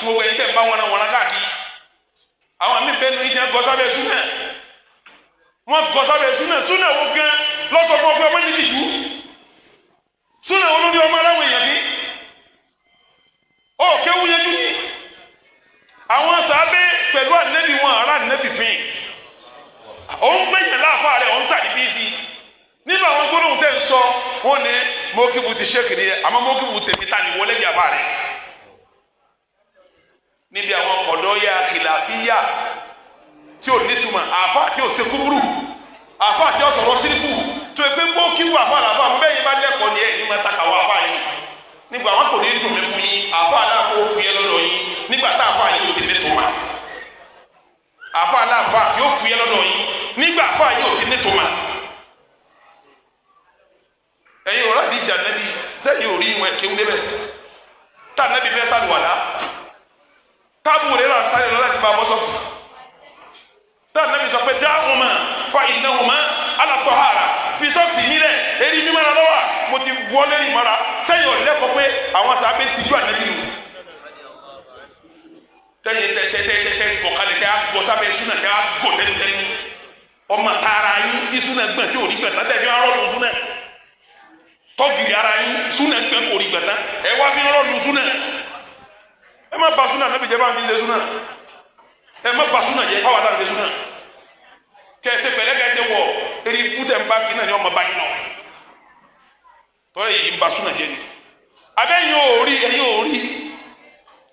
Gbogbo ẹ̀yin tẹ̀ ń bá wọn wọn káàkiri, àwọn míì bẹ́ẹ̀ ní ìjẹun gọ sábẹ́ súnà. Wọ́n gọ sábẹ́ súnà. Súnà wo gan lọ́sọ̀ fún ọgbẹ́ ọmọ ní tìjú? Súnà wo ló ní ọmọ aláwọ̀ èèyàn fi ó kéwú yẹjú ní àwọn sàábé pẹ̀lú ànẹ́bí wọn ará ànẹ́bí fín? Òun gbẹ̀yìn láàfáà rẹ̀, òun sàdíbí sí nínú àwọn gbólóhùn tẹ́ ń sọ. Wọn ní mọ́kìbù ti ṣéèkì ni, àmọ́ mọ́kìbù tèmi ta ni wọlé bí àbá rẹ̀ níbi àwọn kọ̀dọ̀ yà kìláfíyà tí ò nítumọ̀. Àfa tí ò ṣe kúburú, àfa tí ò sọ̀rọ̀ síríkù tó o pé mọ́kìbù àfa làfà àmọ́ bẹ́ẹ̀ yín bá lẹ́kọ̀ọ́ ni ẹ̀ ní máa takà wọ àfa yìí nígbà wọn kò ní dùn mí fún yín. Àfa aláàfọ fúyẹ́ lọ́dọ̀ yín nígbà tá àfa yìí ò ti nítumọ̀. Àfa aláàfà yóò fúyẹ́ lọ́dọ̀ yín nígbà àfa yìí ò ti nítumọ̀. Ẹ̀yin ò rádìsí ànábì sẹ́yìn ò rí ìwọ̀n kéwú débẹ̀ tá ànábì fẹ́ sàlùwàlá, táàbù rẹ̀ rà sáré lọ láti bá a bọ́ sọ́ọ̀tì, tá ànábì sọ pé da'huma fa innahuma ala tahara, fi sọ́ọ̀tì nílẹ̀, èrí mímọ́ra lọ́wọ́, mo ti wọlé ní ìmọ̀ra. Sẹ́yìn ò lẹ́kọ̀ọ́ pé àwọn sábẹ́ ti ju ànábì nù tẹ́yìn tẹ́tẹ́tẹ́tẹ́ gbọ̀kalẹ̀ tẹ́ gbọ́ sábẹ́ súnà, tẹ́ gbọ́ tẹnutẹnu ọmọ taara yín tí súnà gbọ̀n tí ò ní gbọ̀n tán, tẹ́ fi rọ́ lu súnà tọ́gìrì ara yín. Súnà gbọ̀n kò rí gbọ̀n tán, ẹ wá fi rọ́ lu súnà. Ẹ má ba súnà nàbì jẹ́ báwọn ti ṣe súnà. Ẹ má ba súnà jẹ́ báwọn ti ṣe súnà. Kẹsẹ̀ pẹ̀lẹ́, kẹsẹ̀ wọ̀ eri kútẹ̀ ń bá kí náà ni ọmọ bá yín nọ tọ́lẹ̀ yìí ń ba súnà jẹ́ ni. Abẹ́yìn ò rí, ẹ̀yìn ò rí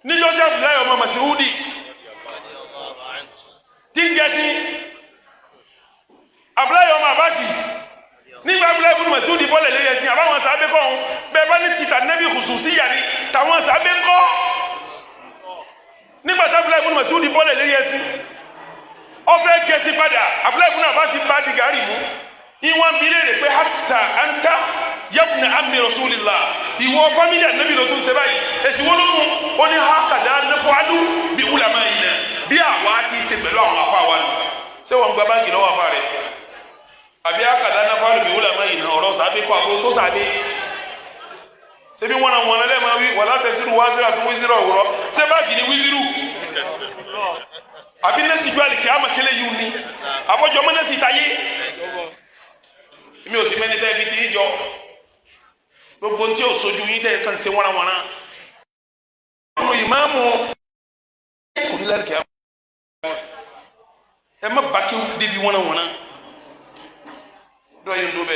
níjọ́ tí Abdullahi ọmọ Mas'udi tí ń gẹ̀ẹ́sì Abdullahi ọmọ Abasi, nígbà Abdullahi ibn Mas'udi bọ́lẹ̀ lórí ẹ̀sìn àbáwọn sàábé kọ́ ọ̀hún bẹ́ẹ̀ bá ní tìtà nẹ́bí khususiyya ni tàwọn sàábé ńkọ́? Nígbà tí Abdullahi ibn Mas'udi bọ́lẹ̀ lórí ẹ̀sìn, ó fẹ́ gẹ̀ẹ́sì padà, Abdullahi ibn Abasi bá di gàárì mú, ìwọ̀n bi léèrè pé hatta anta yabna ammi rasulillah, ìwọ family anabi ló tún ṣe báyìí, èsì wọn ló fún ó ní hakada naf'alu bi ulama'ina, bí àwa ti ṣe pẹ̀lú àwọn afa wa nù. Ṣé wọn gba báńkì lọ́wọ́ afa rẹ̀ àbí hakada naf'alu bi ulama'ina? Ọ̀rọ̀ sàbí kọ́ àbúrò tó sàbí ṣebí wọn àwọn ọ̀nà lẹ́ẹ̀ma wí wala taziru waziratun wizra ukhra. Ṣé báńkì ni wiziru àbí nẹ́sì ju àlìkè àmàkẹ́lẹ́ yìí ní àbọ̀jọ́ mọ́ nẹ́sì táyé? Mi ò sì mẹ́ni tẹ́ fi ti ń jọ gbogbo ntí o sojú yín tẹ́ kàn ṣe wọ́nrawọ́nra. Ọmọ ìmáàmù kò ní lálẹ́ kìá, ẹ má bàkí débi wọ́nrawọ́nra dọ́yìn ló bẹ́ẹ̀.